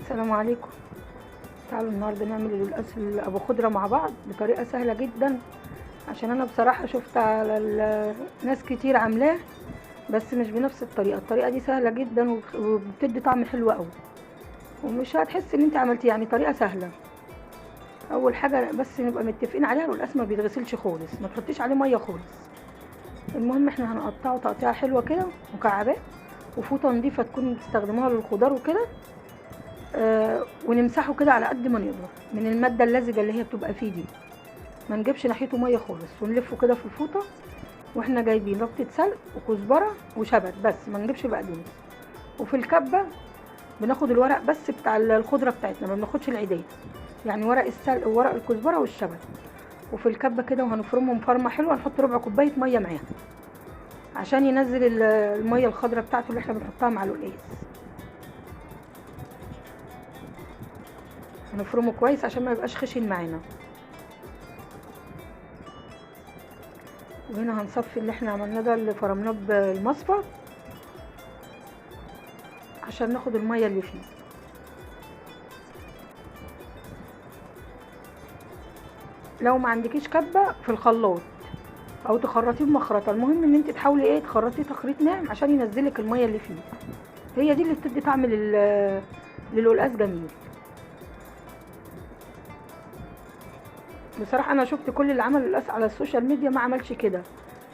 السلام عليكم. تعالوا النهارده نعمل القلقاس ابو خضرة مع بعض بطريقة سهلة جدا، عشان انا بصراحة شفت على ناس كتير عاملاه بس مش بنفس الطريقة. الطريقة دي سهلة جدا وبتدي طعم حلو قوي، ومش هتحس ان انت عملتيه، يعني طريقه سهلة. اول حاجة بس نبقى متفقين عليها، القلقاس ما بيتغسلش خالص، ما تحطيش عليه مية خالص. المهم احنا هنقطعه تقطيعه حلوة كده مكعبات، وفوطه نضيفه تكون بتستخدموها للخضار وكده، ونمسحه كده على قد ما نقدر من المادة اللزجه اللي هي بتبقى فيه دي، ما نجيبش ناحيته مية خالص، ونلفه كده في الفوطه. واحنا جايبين ربطه سلق وكزبره وشبت بس، ما نجيبش بقدونس. وفي الكبه بناخد الورق بس بتاع الخضرة بتاعتنا، ما بناخدش العيديه، يعني ورق السلق وورق الكزبره والشبت. وفي الكبه كده وهنفرمهم فرمه حلوة، نحط ربع كوباية مية معاها عشان ينزل المية الخضرة بتاعته اللي احنا بنحطها مع القلقاس. هنفرمه كويس عشان ما يبقاش خشن معانا. وهنا هنصفي اللي احنا عملناه ده اللي فرمناه بالمصفى عشان ناخد المية اللي فيه. لو ما عندكيش كبه في الخلاط او تخرطيه بمخرطه، المهم ان انت تحاولي ايه تخرطيه تخريط ناعم عشان ينزلك المية اللي فيه، هي دي اللي بتدي طعم للقلقاس جميل. بصراحة انا شفت كل اللي عمل القلقاس على ال social media ما عملش كده،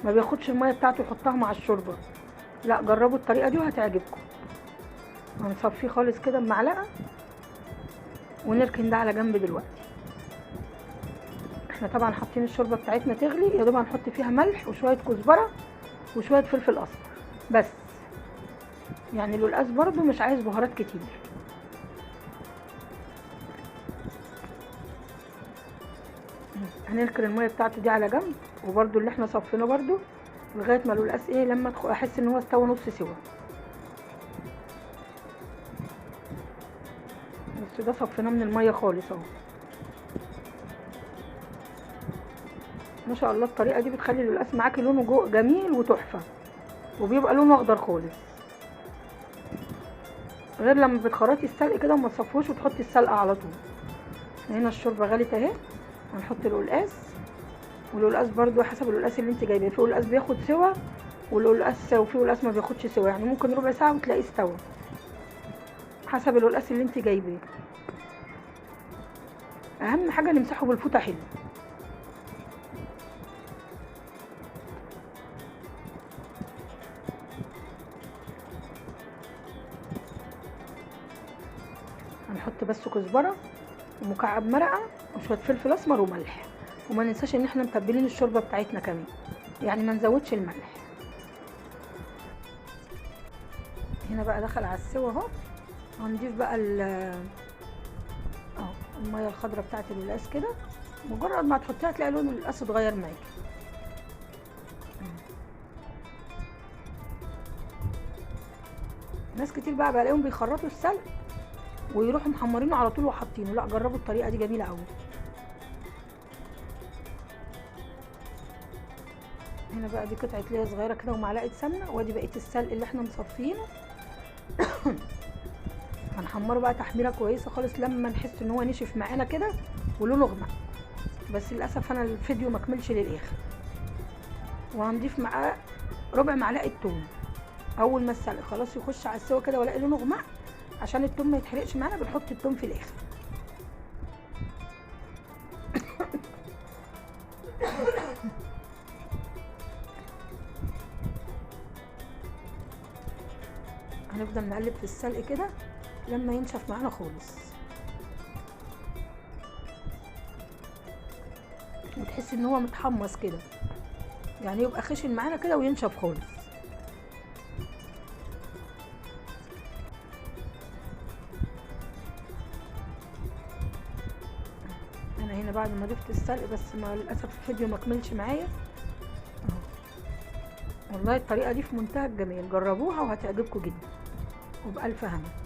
ما بياخدش المية بتاعته يحطها مع الشوربة. لا، جربوا الطريقة دي وهتعجبكم. هنصفيه خالص كده بمعلقه ونركن ده على جنب دلوقتي. احنا طبعا حاطين الشوربة بتاعتنا تغلي، يا دوب هنحط فيها ملح وشوية كزبره وشوية فلفل اسمر بس، يعني القلقاس برضو مش عايز بهارات كتير. هنركن المية بتاعته دي على جنب، وبرضو اللي احنا صفيناه برضو لغاية ما القلقاس ايه لما احس ان هو استوى نص سوا. بس ده صفيناه من المية خالص اهو. ما شاء الله الطريقة دي بتخلي القلقاس معاكي لونه جميل وتحفه، وبيبقى لونه اخضر خالص، غير لما بتخرطي السلق كده وما تصفوش وتحطي السلقه على طول. هنا الشوربة غلت اهي، هنحط القلقاس. والقلقاس برضو حسب القلقاس اللي انت جايباه، في قلقاس بياخد سوا والقلقاس وفي قلقاس ما بياخدش سوا، يعني ممكن ربع ساعة وتلاقيه استوى حسب القلقاس اللي انت جايباه. اهم حاجة نمسحه بالفوطه حلو. هنحط بس كزبره ومكعب مرقه وشوية فلفل اسمر وملح، وما ننساش ان احنا متبلين الشوربة بتاعتنا كمان، يعني ما نزودش الملح. هنا بقى دخل على السوا اهو. هنضيف بقى المية الخضراء بتاعت القلقاس كده، مجرد ما تحطيها تلاقي لون القلقاس اتغير معاكي. ناس كتير بقى بلاقيهم بيخرطوا السلق ويروحوا محمرينه على طول وحاطينه، لا جربوا الطريقة دي جميلة قوي. هنا بقى دي قطعه ليا صغيرة كده ومعلقة سمنه، وادي بقية السلق اللي احنا مصفينه. هنحمره بقى تحميره كويسة خالص لما نحس ان هو نشف معانا كده ولونه غمق، بس للاسف انا الفيديو ما كملش للاخر. وهنضيف معاه ربع معلقه توم. اول ما السلق خلاص يخش على السوا كده والاقي لونه غمق، عشان التوم ما يتحرقش معانا بنحط التوم في الاخر. هنفضل نقلب في السلق كده لما ينشف معانا خالص، وتحس ان هو متحمص كده، يعني يبقى خشن معانا كده وينشف خالص. انا هنا بعد ما ضفت السلق، بس ما للاسف الفيديو ما كملش معايا اهو. والله الطريقة دي في منتهى الجمال، جربوها وهتعجبكم جدا، وبألف هنا.